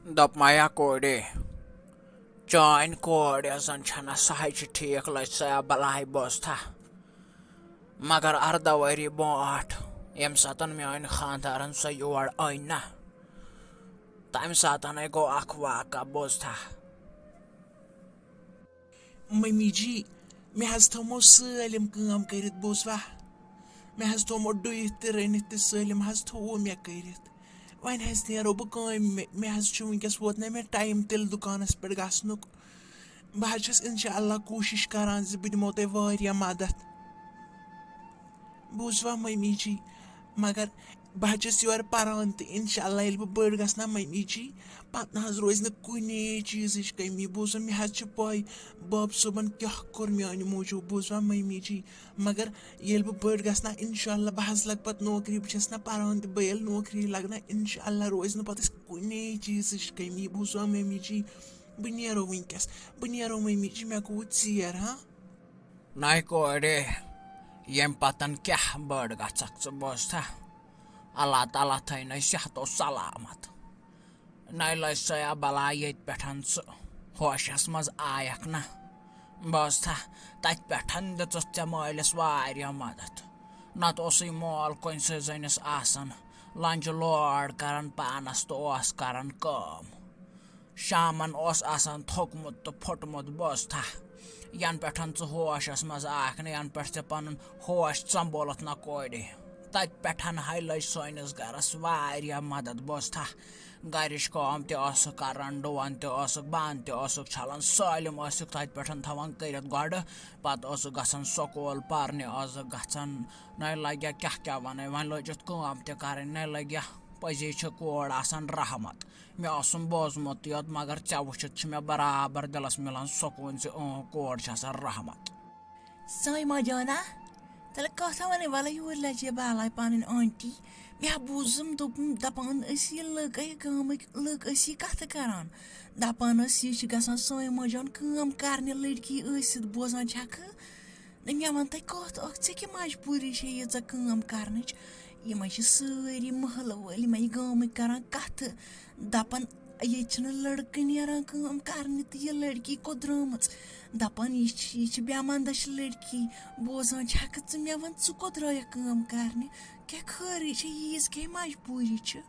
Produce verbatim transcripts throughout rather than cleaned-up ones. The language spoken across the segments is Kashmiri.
دوٚپمَے یا کورے، چٲنۍ کورِ زَن چھَنہ سۄ حظ چھِ ٹھیٖک، لٔج سۄ یا بَلاے بوزتھا۔ مگر اَرداہ ؤری برونٛٹھ، ییٚمہِ ساتَن میٛانہِ خانٛدارَن سۄ یور أنۍ نہ، تَمہِ ساتَن گوٚو اَکھ واقعہ بوزتھا۔ مٔمی جی، مےٚ حظ تھوٚومو سٲلِم کٲم کٔرِتھ، بوٗزوا؟ مےٚ حظ تھوٚومو ڈُیِتھ تہِ رٔنِتھ تہِ سٲلِم حظ تھوٚوو مےٚ کٔرِتھ۔ وۄنۍ حظ نیرو بہٕ کامہِ، مےٚ، مےٚ حظ چھُ وٕنکیٚس ووت نہ مےٚ ٹایم تیٚلہِ دُکانَس پٮ۪ٹھ گژھنُک۔ بہٕ حظ چھَس اِنشاء اللہ کوٗشِش کَران زِ بہٕ دِمو تۄہہِ واریاہ مَدَتھ۔ بوٗزوا مٔمی جی، مگر بہٕ حظ چھَس یورٕ پَران تہٕ اِنشاء اللہ ییٚلہِ بہٕ بٔڑ گژھٕ نا مٔمی جی، پَتہٕ نہ حظ روزِ نہٕ کُنے چیٖزٕچ کٔمی۔ بوٗزوا، مےٚ حظ چھِ پَے بَب صٲبَن کیٛاہ کوٚر میٛانہِ موٗجوٗب۔ بوٗزوا مٔمی جی، مگر ییٚلہِ بہٕ بٔڑ گژھٕ نا، اِنشاء اللہ بہٕ حظ لَگہٕ پَتہٕ نوکری، بہٕ چھَس نا پَران تہٕ بہٕ ییٚلہِ نوکری لَگہٕ نا، اِنشاء اللہ روزِ نہٕ پَتہٕ اَسہِ کُنے چیٖزٕچ کٔمی۔ بوٗزوا مٔمی جی، بہٕ نیرو وٕنکیٚس، بہٕ نیرو مٔمی جی، مےٚ گوٚو ژیر، ہاں۔ نَے کورے، ییٚمہِ پَتَن کیٛاہ بٔڑ گژھکھ ژٕ، بوزتھا؟ اللہ تعالیٰ تھٲینَے صحت و سلامت۔ نَے لٔج سۄ یا بَلاے ییٚتہِ پٮ۪ٹھ ژٕ ہوشَس منٛز آیَکھ نہ، بوزتھا؟ تَتہِ پٮ۪ٹھ دِژٕتھ ژےٚ مٲلِس واریاہ مَدَتھ۔ نَتہٕ اوسُے مول کُنہِ سٕے زٔنِس آسان لَنجہِ لوڈ کَران پانَس تہٕ اوس کَران کٲم۔ شامَن اوس آسان تھوٚکمُت تہٕ پھوٚٹمُت، بوزتھا؟ یَنہٕ پٮ۪ٹھ ژٕ ہوشَس منٛز آکھ نہٕ، یَنہٕ پٮ۪ٹھ ژےٚ پَنُن ہوش ژۄمبولُتھ نہ کورِ، تَتہِ پٮ۪ٹھ ہاے لٔج سٲنِس گَرَس واریاہ مَدَتھ، بوزتھا؟ گَرِچ کٲم تہِ ٲسٕکھ کَران، ڈُوان تہِ ٲسٕکھ، بانہٕ تہِ ٲسٕکھ چھَلان، سٲلِم ٲسٕکھ تَتہِ پٮ۪ٹھ تھاوان کٔرِتھ گۄڈٕ۔ پَتہٕ ٲسٕکھ گژھان سکوٗل پَرنہِ، ٲسٕکھ گژھان۔ نَے لَگہِ کیٛاہ کیٛاہ وَنَے، وۄنۍ لٔجِتھ کٲم تہِ کَرٕنۍ، نَے لَگہِ پَزے چھِ کور آسان رحمت۔ مےٚ اوسُم بوٗزمُتٕے یوت، مگر ژےٚ وٕچھِتھ چھُ مےٚ برابر دِلس مِلان سکوٗن زِ اۭں، کور چھِ آسان رحمت۔ سایمہ جانا، تیٚلہِ کَتھ وَنَے، وَلہٕ یوٗرۍ لَجے بالایہِ پَنٕنۍ آنٹی۔ مےٚ بوٗزُم، دوٚپُم، دَپان ٲسۍ یہِ لٔکۍ، گامٕکۍ لٔکۍ ٲسۍ یہِ کَتھٕ کَران۔ دَپان ٲسۍ، یہِ چھِ گژھان سایمہ جان کٲم کَرنہِ، لٔڑکی ٲسِتھ بوزان چھَکھٕ۔ نہ، مےٚ وَن تہٕ کَتھ اَکھ، ژےٚ کیٛاہ مجبوٗری چھےٚ ییٖژاہ کٲم کَرنٕچ؟ یِمَے چھِ سٲری محلہٕ وٲلۍ، یِمَے گامٕکۍ کَران کَتھٕ، دَپان، ییٚتہِ چھِنہٕ لٔڑکہٕ نیران کٲم کَرنہِ تہٕ یہِ لٔڑکی کوٚت درٛامٕژ؟ دَپان، یہِ چھِ، یہِ چھِ بے مَندَچھ لٔڑکی۔ بوزان چھَکھٕ ژٕ، مےٚ وَن، ژٕ کوٚت درٛایَکھ کٲم کَرنہِ؟ کیٛاہ خٲرٕے چھےٚ، ییٖژ کیٛاہ مجبوٗری چھِ؟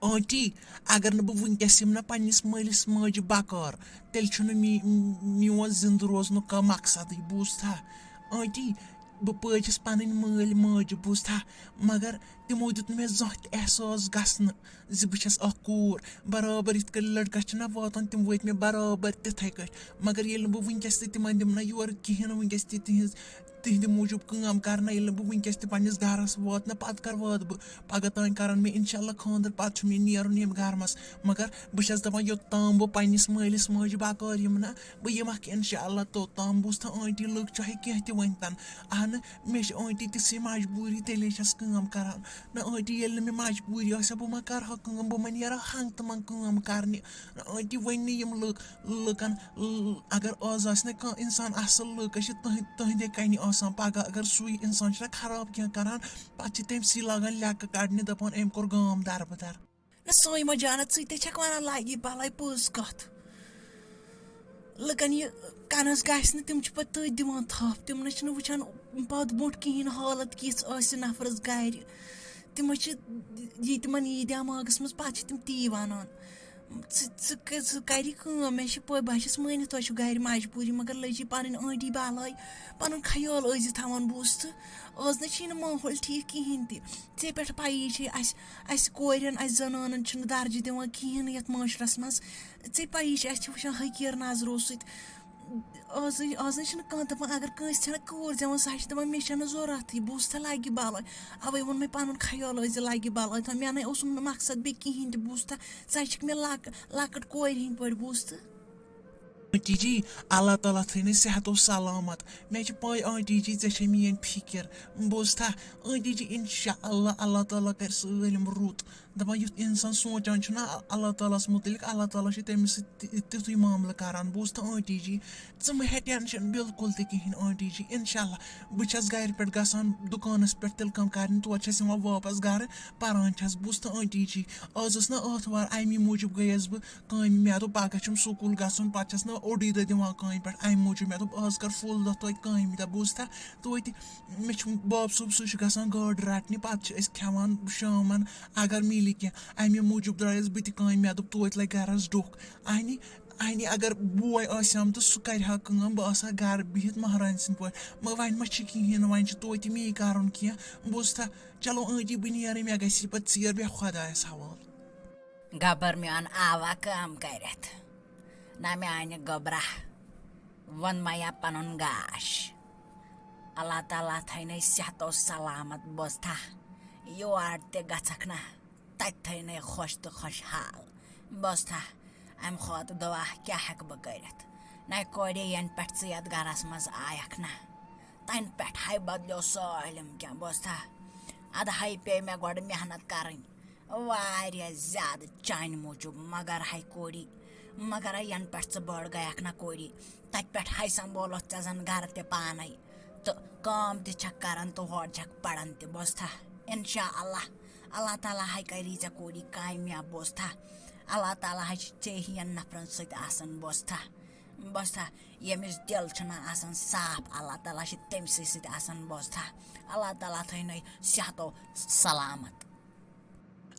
آنٹی، اگر نہٕ بہٕ وٕنکیٚس یِمہٕ نا پننِس مٲلِس ماجہِ بکار، تیٚلہِ چھُنہٕ می-، میون زِندٕ روزنُک کانٛہہ مقصدٕے، بوٗزتھا؟ آنٹی، بہٕ پٲجِس پنٕنۍ مٲلۍ ماجہِ، بوٗزتھا؟ مگر تِمو دیُت نہٕ مےٚ زانٛہہ تہِ احساس گژھنہٕ زِ بہٕ چھَس اکھ کوٗر۔ برابر یِتھ کٔنۍ لڑکس چھِنہ واتان، تِم وٲتۍ مےٚ برابر تِتھَے کٔٹھۍ۔ مگر ییٚلہِ نہٕ بہٕ وٕنکیٚس تہِ تِمن دِمہٕ نہ یورٕ کِہیٖنۍ، وٕنکیٚس تہِ تِہنٛز تِہنٛدِ موٗجوٗب کٲم کرنہ، ییٚلہِ نہٕ بہٕ وٕنکیٚس تہِ پننِس گرس واتہٕ نہ، پتہٕ کر واتہٕ بہٕ؟ پگاہ تام کرن مےٚ انشاء اللہ خانٛدر، پتہٕ چھُ مےٚ نیرُن ییٚمہِ گرٕ منٛز۔ مگر بہٕ چھَس دَپان، یوٚتام بہٕ پننِس مٲلِس ماجہِ بکار یِمہٕ نہ، بہٕ یِمَکھ انشاء اللہ توٚتام۔ بوٗزتھا آنٹی، لُکھ چاہے کینٛہہ تہِ ؤنۍتَن، اہنہٕ، مےٚ چھِ آنٹی تِژھٕے مجبوٗری، تیٚلے چھَس کٲم کران۔ نہ آنٹی، ییٚلہِ نہٕ مےٚ مجبوٗری آسہِ ہا، بہٕ ما کرٕ ہا کٲم، بہٕ ما نیرٕ ہا ہنٛگہٕ تہٕ منٛگہٕ کٲم کرنہِ۔ نہ آنٹی، وۄنۍ نہٕ یِم لُکھ لُکن، ل-، اگر آز آسہِ نہٕ کانٛہہ انسان اصل، لُکھ چھِ تٕہنٛدِ، تٕہنٛدے کنہِ آسان۔ پگاہ اگر سُے انسان چھُنہ خراب کینٛہہ کران، پتہٕ چھِ تٔمۍ سٕے لاگان لیٚکہٕ کڑنہِ، دپان، أمۍ کوٚر گام دربٕدر۔ نہ، سٲیمہ جانہ، ژٕے تے چھکھ ونان، لگی بلاے پٔز کتھ۔ لُکن یہِ کنس گژھِ نہٕ، تِم چھِ پتہٕ تٔتھۍ دِوان تھپھ، تِم نہ چھِنہٕ وٕچھان پتھ برونٛٹھ کِہیٖنۍ، حالت کِژھ آسہِ نفرس گرِ۔ تِمن چھِ، یہِ تِمن یی دٮ۪ماغس منٛز، پتہٕ چھِ تِم تی ونان۔ ژٕ، ژٕ کٔر، ژٕ کَر یہِ کٲم، مےٚ چھِ پٲے، بہٕ چھَس مٲنِتھ، تۄہہِ چھُو گَرِ مجبوٗری، مگر لٔجی پَنٕنۍ آنٹی بَلاے، پَنُن خیال ٲسۍزِ تھاوان، بوٗزتھٕ؟ آز نہ چھِی نہٕ ماحول ٹھیٖک کِہیٖنۍ تہِ۔ ژےٚ پٮ۪ٹھ پَیی چھے، اَسہِ، اَسہِ کورٮ۪ن، اَسہِ زَنانَن چھِنہٕ درجہِ دِوان کِہیٖنۍ نہٕ یَتھ معاشرَس منٛز۔ ژےٚ پَیی چھے، اَسہِ چھِ وٕچھان حقیٖر نظرو سۭتۍ۔ آزٕے، آز نہ چھِنہٕ کانٛہہ دَپان، اگر کٲنٛسہِ چھَنہٕ کٲر زٮ۪وان، سۄ چھِ دَپان، مےٚ چھَنہٕ ضوٚرَتھٕے، بوٗزتھا، لَگہِ بَلاے۔ اَوَے ووٚن مےٚ پَنُن خیال ٲسۍزِ، لَگہِ بَلاے تھاوان۔ مےٚ نَے اوسُم نہٕ مقصد بیٚیہِ کِہیٖنۍ تہِ، بوٗزتھا۔ ژٕ چھِکھ مےٚ لۄک-، لۄکٕٹ کورِ ہِنٛدۍ پٲٹھۍ، بوٗزتھٕ؟ آنٹی جی، اللہ تعالیٰ تھٲینَے صحت و سلامت۔ مےٚ چھِ پَے آنٹی جی، ژےٚ چھے میٛٲنۍ فِکِر۔ بوزتھا آنٹی جی، اِنشاء اللہ، اللہ تعالیٰ کَرِ سٲلِم رُت۔ دَپان یُتھ اِنسان سونٛچان چھُنہ اللہ تعالیٰ ہَس مُتعلِق، اللہ تعالیٰ چھُ تٔمِس سۭتۍ تہِ-، تیُتھُے معاملہٕ کَران۔ بوزتھا آنٹی جی، ژٕ مہٕ ہےٚ ٹٮ۪نشَن بِلکُل تہِ کِہیٖنۍ آنٹی جی، اِنشاء اللہ۔ بہٕ چھَس گَرِ پٮ۪ٹھ گژھان دُکانَس پٮ۪ٹھ تِلہٕ کٲم کَرنہِ، تورٕ چھَس یِوان واپَس گَرٕ، پَران چھَس۔ بوزتھا آنٹی جی، آز ٲس نہ آتھوار، اَمی موٗجوٗب گٔیَس بہٕ کامہِ۔ مےٚ دوٚپ پَگاہ چھُم سکوٗل گژھُن، پَتہٕ چھَس نہٕ اوٚڑُے دۄہ دِوان کامہِ پٮ۪ٹھ، اَمہِ موٗجوٗب۔ مےٚ دوٚپ آز کَر فُل دۄہ توتہِ کامہِ دۄہ۔ بوٗزتھا توتہِ، مےٚ چھُ باب صٲب، سُہ چھُ گژھان گاڈٕ رَٹنہِ، پَتہٕ چھِ أسۍ کھٮ۪وان شامَن اگر میلہِ کینٛہہ۔ اَمہِ موٗجوٗب درٛایَس بہٕ تہِ کامہِ، مےٚ دوٚپ توتہِ لَگہِ گَرَس ڈوٚکھ۔ اَنہِ اَنہِ اگر بوے آسہِ ہم تہٕ سُہ کَرِ ہا کٲم، بہٕ آسہٕ ہا گَرٕ بِہِتھ مہرانہِ سٕنٛدۍ پٲٹھۍ۔ مگر وۄنۍ ما چھِ کِہیٖنۍ، وۄنۍ چھِ توتہِ مے کَرُن کینٛہہ۔ بوٗزتھا، چلو آنٹی، بہٕ نیرٕ، مےٚ گژھِ یہِ پَتہٕ ژیر، بیٚہہ خۄدایَس حوالہٕ۔ گۄبر میون آوا کٲم کٔرِتھ، نہ میانہِ گۄبرا، ووٚن میا پنُن گاش۔ اللہ تعالیٰ تھٲینَے صحت و سلامت۔ بوزتھا، یور تہِ گژھکھ نہ، تَتہِ تھٲینَے خۄش تہٕ خۄشحال۔ بوزتھا، اَمہِ کھۄتہٕ دُعا کیٛاہ ہٮ۪کہٕ بہٕ کٔرِتھ؟ نَے کورے، یَنہٕ پٮ۪ٹھ ژٕ یَتھ گَرَس منٛز آیَکھ نہ، تَنہٕ پٮ۪ٹھ ہَے بدلیو سٲلِم کینٛہہ۔ بوزتھا، اَدٕ ہَے پیٚیہِ مےٚ گۄڈٕ محنت کَرٕنۍ، واریاہ زیادٕ چانہِ موٗجوٗب، مگر ہَے کوٗری، مگر ہَے یَنہٕ پٮ۪ٹھ ژٕ بٔڑ گٔیَکھ نہ کوٗری، تَتہِ پٮ۪ٹھ ہَے سنٛبولُتھ ژےٚ زَن گَرٕ تہِ پانَے، تہٕ کٲم تہِ چھَکھ کَران تہٕ ہورٕ چھَکھ پَران تہِ۔ بوزتھا، اِنشاء اللہ، اللہ تعالیٰ ہَے کَری ژےٚ کوٗری کامیاب۔ بوزتھا، اللہ تعالیٰ ہَے چھِ ژےٚ ہِوٮ۪ن نفرَن سۭتۍ آسان۔ بوزتھا، بوزتھا، ییٚمِس دِل چھُنہ آسان صاف، اللہ تعالیٰ چھِ تٔمۍ سٕے سۭتۍ آسان۔ بوزتھا، اللہ تعالیٰ تھٲینَے صحت و سلامت۔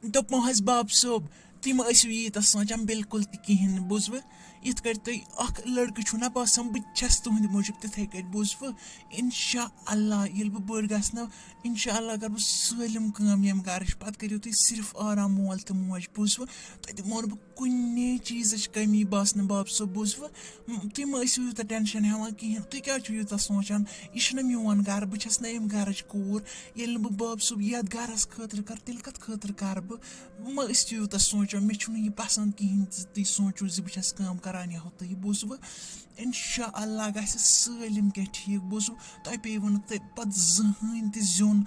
دوٚپمو حظ باب صٲب، تُہۍ مہ ٲسِو ییٖتیٛاہ سونٛچان بِلکُل تہِ کِہیٖنۍ نہٕ، بوٗزوٕ؟ یِتھ کٲٹھۍ تُہۍ اَکھ لٔڑکہٕ چھُو نہ باسان، بہٕ تہِ چھَس تُہٕنٛدِ موٗجوٗب تِتھَے کٲٹھۍ، بوٗزوٕ؟ اِنشاء اللہ، ییٚلہِ بہٕ بٔڑ گژھٕ نہ، اِنشاء اللہ کَرٕ بہٕ سٲلِم کٲم ییٚمہِ گَرٕچ۔ پَتہٕ کٔرِو تُہۍ صرف آرام مول تہٕ موج، بوٗزوٕ؟ تۄہہِ دِمو نہٕ بہٕ کُنے چیٖزٕچ کٔمی باسنہٕ باب صٲب، بوٗزوٕ؟ م-، تُہۍ مہ ٲسِو یوٗتاہ ٹٮ۪نشَن ہٮ۪وان کِہیٖنۍ۔ تُہۍ کیٛازِ چھِو یوٗتاہ سونٛچان؟ یہِ چھُنہ میون گَرٕ، بہٕ چھَس نہ اَمہِ گَرٕچ کوٗر۔ ییٚلہِ نہٕ بہٕ باب صٲب یَتھ گَرَس خٲطرٕ کَرٕ، تیٚلہِ کَتھ خٲطرٕ کَرٕ بہٕ؟ مہ ٲسِو یوٗتاہ سونٛچان، مےٚ چھُنہٕ یہِ پَسنٛد کِہیٖنۍ زِ تُہۍ سونٛچِو زِ بہٕ چھَس کٲم کَران یا ہُہ تہٕ یہِ، بوٗزوٕ؟ اِنشاء اللہ گژھِ سٲلِم کینٛہہ ٹھیٖک، بوٗزوٕ؟ تۄہہِ پیٚیِوٕ نہٕ تہٕ پَتہٕ زٕہٕنۍ تہِ زیُن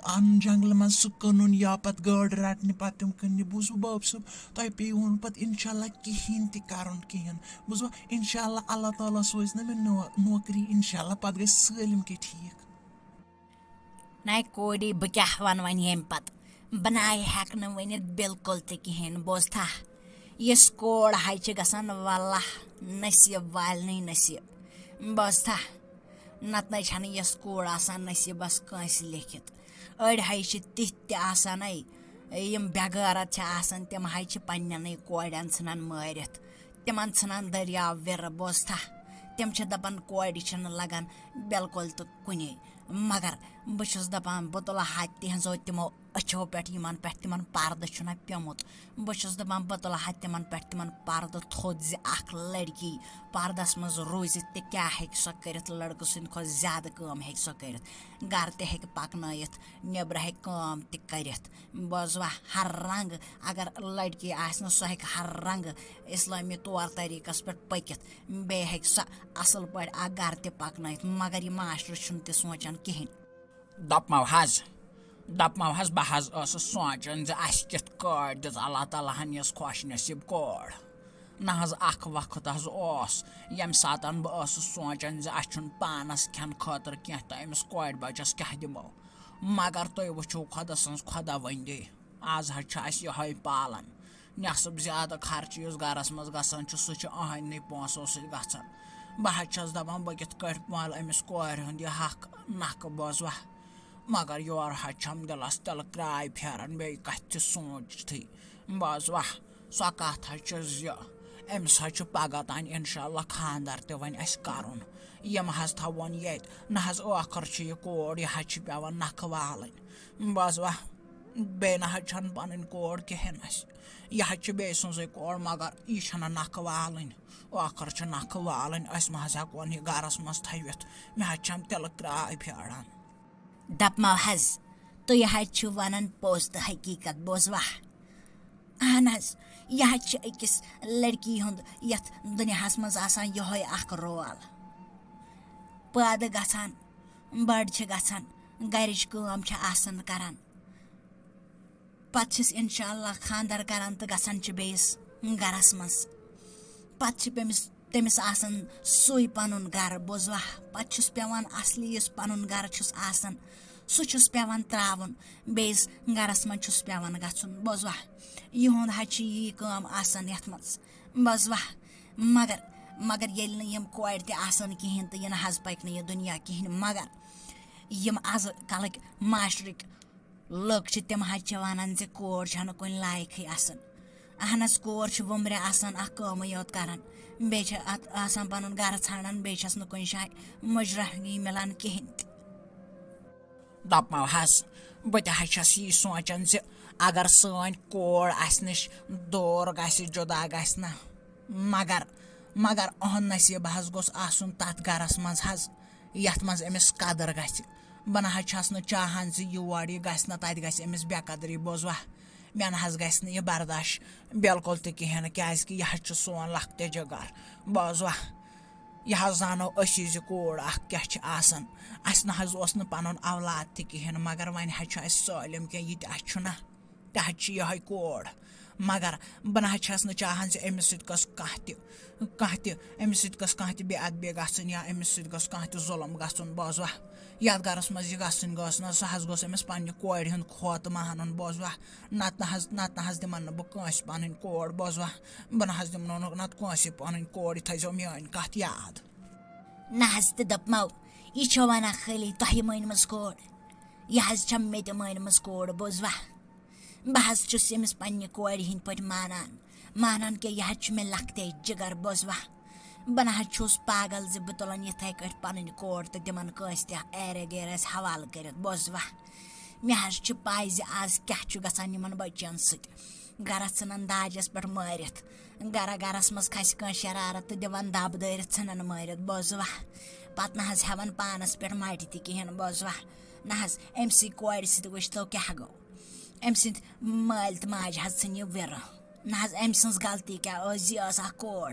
اَنُن جنٛگلہٕ منٛز سُہ کٕنُن یا پَتہٕ گٲڈ رَٹنہِ پَتہٕ تِم کٕننہِ۔ بوٗزوٕ باب صٲب، تۄہہِ پیٚیِوٕ نہٕ پَتہٕ اِنشاء اللہ کِہیٖنۍ تہِ کَرُن کِہیٖنۍ۔ بوٗزوٕ، اِنشاء اللہ، اللہ تعالیٰ سوزِ نہٕ مےٚ نو-، نوکری، اِنشاء اللہ پَتہٕ گژھِ سٲلِم کینٛہہ ٹھیٖک۔ نَے کوٗری، بہٕ کیٛاہ وَنہٕ وۄنۍ ییٚمہِ پَتہٕ؟ بہٕ نَے ہٮ۪کہٕ نہٕ ؤنِتھ بِلکُل تہِ کِہیٖنۍ۔ بوزتھا، یِژھ کوٗر ہَے چھِ گژھان واللہ نصیٖب والنٕے نصیٖب۔ بوزتھا، نَتہٕ نَے چھَنہٕ یِژھ کوٗر آسان نصیٖبَس کٲنٛسہِ لیٚکھِتھ۔ أڑۍ ہَے چھِ تِتھۍ تہِ آسان، اَے، یِم بے غٲرت چھِ آسان، تِم ہَے چھِ پنٛنٮ۪نٕے کورٮ۪ن ژھٕنان مٲرِتھ، تِمَن ژھٕنان دٔریاو وِرٕ۔ بوزتھا، تِم چھِ دَپان کورِ چھِنہٕ لَگان بِلکُل تہٕ کُنے۔ مگر بہٕ چھُس دَپان، بہٕ تُلہٕ ہا تِہنٛزو تِمو أچھو پٮ۪ٹھ، یِمَن پٮ۪ٹھ تِمَن پَردٕ چھُنہ پیوٚمُت۔ بہٕ چھُس دَپان، بہٕ تُلہٕ ہا تِمَن پٮ۪ٹھ تِمَن پَردٕ تھوٚد زِ اَکھ لٔڑکی پَردَس منٛز روٗزِتھ تہِ کیٛاہ ہیٚکہِ سۄ کٔرِتھ؟ لٔڑکہٕ سٕنٛدِ کھۄتہٕ زیادٕ کٲم ہیٚکہِ سۄ کٔرِتھ۔ گَرٕ تہِ ہیٚکہِ پَکنٲیِتھ، نیٚبرٕ ہیٚکہِ کٲم تہِ کٔرِتھ۔ بوزوا، ہر رنٛگہٕ اگر لٔڑکی آسہِ نہٕ، سۄ ہیٚکہِ ہر رنٛگہٕ اِسلٲمی طور طریٖقَس پٮ۪ٹھ پٔکِتھ۔ بیٚیہِ ہیٚکہِ سۄ اَصٕل پٲٹھۍ اَکھ گَرٕ تہِ پَکنٲیِتھ۔ مگر یہِ معاشرٕ چھُنہٕ تہِ سونٛچان کِہیٖنۍ۔ دَپمو حظ، دَپمو حظ، بہٕ حظ ٲسٕس سونٛچان زِ اَسہِ کِتھ کٲٹھۍ دِژ اللہ تعالیٰ ہَن یۄس خۄش نصیٖب کور۔ نہ حظ، اَکھ وقت حظ اوس، ییٚمہِ ساتَن بہٕ ٲسٕس سونٛچان زِ اَسہِ چھُنہٕ پانَس کھٮ۪نہٕ خٲطرٕ کینٛہہ، تہٕ أمِس کورِ بَچَس کیٛاہ دِمو؟ مگر تُہۍ وٕچھِو خۄدا سٕنٛز خۄداوندی۔ آز حظ چھِ اَسہِ یِہوٚے پالان۔ نٮ۪صٕب زیادٕ خرچہٕ یُس گَرَس منٛز گژھان چھُ، سُہ چھُ أہنٛدنٕے پونٛسو سۭتۍ گژھان۔ بہٕ حظ چھَس دَپان، بہٕ کِتھ کٲٹھۍ والہٕ أمِس کورِ ہُنٛد یہِ حق نَکھٕ؟ بوزوا؟ مگر یورٕ حظ چھَم دِلَس تِلہٕ کرٛاے پھیران، بیٚیہِ کَتھِ تہِ سونٛچتھٕے۔ بوزوا؟ سۄ کَتھ حظ چھِ زِ أمِس حظ چھُ پَگاہ تام اِنشاء اللہ خانٛدَر تہِ وۄنۍ اَسہِ کَرُن۔ یِم حظ تھاوون ییٚتہِ۔ نہ حظ، ٲخٕر چھِ یہِ کور، یہِ حظ چھِ پٮ۪وان نَکھٕ والٕنۍ۔ بوزوا؟ بیٚیہِ نہ حظ چھَنہٕ پَنٕنۍ کور کِہیٖنۍ اَسہِ۔ یہِ حظ چھِ بیٚیہِ سٕنٛزٕے کور، مگر یہِ چھَنہٕ نَکھٕ والٕنۍ۔ ٲخٕر چھِ نَکھٕ والٕنۍ، أسۍ مہ حظ ہٮ۪کون یہِ گَرَس منٛز تھٲوِتھ۔ مےٚ حظ چھَم تِلہٕ کرٛاے پھیران۔ دَپمو حظ، تُہۍ حظ چھِو وَنان پوٚز تہٕ حقیٖقت، بوزوا؟ اہن حظ، یہِ حظ چھِ أکِس لڑکی ہُنٛد یَتھ دُنیاہَس منٛز آسان یِہوٚے اَکھ رول۔ پٲدٕ گژھان، بٔڑ چھِ گژھان، گَرِچ کٲم چھِ آسان کران۔ پَتہٕ چھِس اِنشاء اللہ خانٛدر کران تہٕ گژھان چھِ بیٚیِس گَرَس منٛز۔ پَتہٕ چھِ تٔمِس، تٔمِس آسان سُے پَنُن گَرٕ، بوزوا؟ پَتہٕ چھُس پٮ۪وان اَصلی یُس پَنُن گَرٕ چھُس آسان، سُہ چھُس پٮ۪وان ترٛاوُن، بیٚیِس گَرَس منٛز چھُس پٮ۪وان گژھُن، بوزوا؟ یِہُنٛد حظ چھِ یی کٲم آسان یَتھ منٛز، بوزوا؟ مگر، مگر ییٚلہِ نہٕ یِم کورِ تہِ آسان کِہیٖنۍ تہٕ یہِ نہ حظ پَکہِ نہٕ یہِ دُنیا کِہیٖنۍ۔ مگر یِم آز کَلٕکۍ معاشرٕکۍ لُکھ چھِ، تِم حظ چھِ وَنان زِ کور چھَنہٕ کُنہِ لایقٕے آسان۔ اہن حظ، کور چھِ وُمرِ آسان اَکھ کٲمٕے یوت کَران، بیٚیہِ چھِ اَتھ آسان پَنُن گَرٕ ژھانٛڈان، بیٚیہِ چھَس نہٕ کُنہِ جایہِ مُجرٲہنی مِلان کِہیٖنۍ تہِ۔ دَپمو حظ، بہٕ تہِ حظ چھَس یی سونٛچان زِ اگر سٲنۍ کور اَسہِ نِش دوٗر گژھِ، جُدا گژھِ نہ، مگر، مگر اُہُنٛد نصیٖب حظ گوٚژھ آسُن تَتھ گَرَس منٛز حظ، یَتھ منٛز أمِس قدٕر گژھِ۔ بہٕ نہ حظ چھَس نہٕ چاہان زِ یور یہِ گژھِ نہ، تَتہِ گژھِ أمِس بے قدری، بوزوا؟ مےٚ نہ حظ گژھِ نہٕ یہِ برداش بِلکُل تہِ کِہیٖنۍ نہٕ، کیٛازِکہِ یہِ حظ چھُ سون لۄکٹہِ جِگر، بوزوا؟ یہِ حظ زانو أسی زِ کوٗر اَکھ کیٛاہ چھِ آسان۔ اَسہِ نہ حظ اوس نہٕ پَنُن اولاد تہِ کِہیٖنۍ، مگر وۄنۍ حظ چھُ اَسہِ سٲلِم کینٛہہ، یہِ تہِ اَسہِ چھُنہ، تہِ حظ چھِ یِہوٚے کوٗر۔ مگر بہٕ نہ حظ چھَس نہٕ چاہان زِ أمِس سۭتۍ گٔژھ کانٛہہ تہِ، کانٛہہ تہِ، أمِس سۭتۍ گٔژھ کانٛہہ تہِ بے ادبی گژھٕنۍ یا أمِس سۭتۍ گٔژھ کانٛہہ تہِ ظُلم گژھُن، بوزوا؟ یَتھ گَرَس منٛز یہِ گژھٕنۍ گٔژھ نہ، سُہ حظ گوٚژھ أمِس پنٛنہِ کورِ ہُنٛد کھوتہٕ مانُن، بوزوا؟ نَتہٕ نہ حظ، نَتہٕ نہ حظ دِمَن نہٕ بہٕ کٲنٛسہِ پَنٕنۍ کور، بوزوا؟ بہٕ نہ حظ دِمہٕ نہٕ نَتہٕ کٲنٛسہِ پَنٕنۍ کور، یہِ تھٲیزیو میٛٲنۍ کَتھ یاد۔ نہ حظ تہِ دَپمو، یہِ چھو وَنان خٲلی تۄہہِ مٲنمٕژ کور، یہِ حظ چھےٚ مےٚ تہِ مٲنمٕژ کور، بوزوا؟ بہٕ حظ چھُس أمِس پنٛنہِ کورِ ہِنٛدۍ پٲٹھۍ مانان، مانان کہِ یہِ حظ چھُ مےٚ لۄکٹے جِگر، بوزوا؟ بہٕ نہ حظ چھُس پاگل زِ بہٕ تُلَن یِتھَے کٲٹھۍ پَنٕنۍ کور تہٕ دِمَن کٲنٛسہِ تہِ ایرے گیرَس حوالہٕ کٔرِتھ، بوزوا؟ مےٚ حظ چھِ پَے زِ آز کیٛاہ چھُ گژھان یِمَن بٔچِیَن سۭتۍ۔ گَرَس ژھٕنَن داجَس پٮ۪ٹھ مٲرِتھ، گَرَ گَرَس منٛز کھَسہِ کٲنٛسہِ شرارت تہٕ دِوَن دَب دٲرِتھ ژھٕنَن مٲرِتھ، بوزوا؟ پَتہٕ نہ حظ ہٮ۪وَن پانَس پٮ۪ٹھ مَٹہِ تہِ کِہیٖنۍ، بوزوا؟ نہ حظ، أمۍ سٕے کورِ سۭتۍ وٕچھتو کیٛاہ گوٚو۔ أمۍ سٕنٛدۍ مٲلۍ تہٕ ماجہِ حظ ژھٕنہِ وِرٕ۔ نہ حظ، أمۍ سٕنٛز غلطی کیٛاہ ٲس؟ یہِ ٲس اَکھ کور۔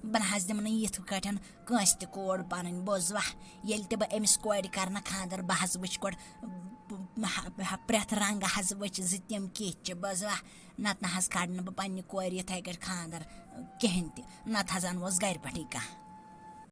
بہٕ نہ حظ دِمہٕ نہٕ یِتھ کٲٹھۍ کٲنٛسہِ تہِ کور پَنٕنۍ، بوزوا؟ ییٚلہِ تہِ بہٕ أمِس کورِ کَرٕ نہٕ خانٛدر، بہٕ حظ وٕچھٕ گۄڈٕ، بہٕ، بہٕ، بہٕ، پرٛٮ۪تھ رنٛگہٕ حظ وٕچھٕ زِ تِم کِتھۍ چھِ، بوزوا؟ نَتہٕ نہ حظ کَڑٕ نہٕ بہٕ پنٛنہِ کورِ یِتھَے کٲٹھۍ خانٛدر کِہیٖنۍ تہِ، نَتہٕ حظ اَنوس گَرِ پٮ۪ٹھٕے کانٛہہ۔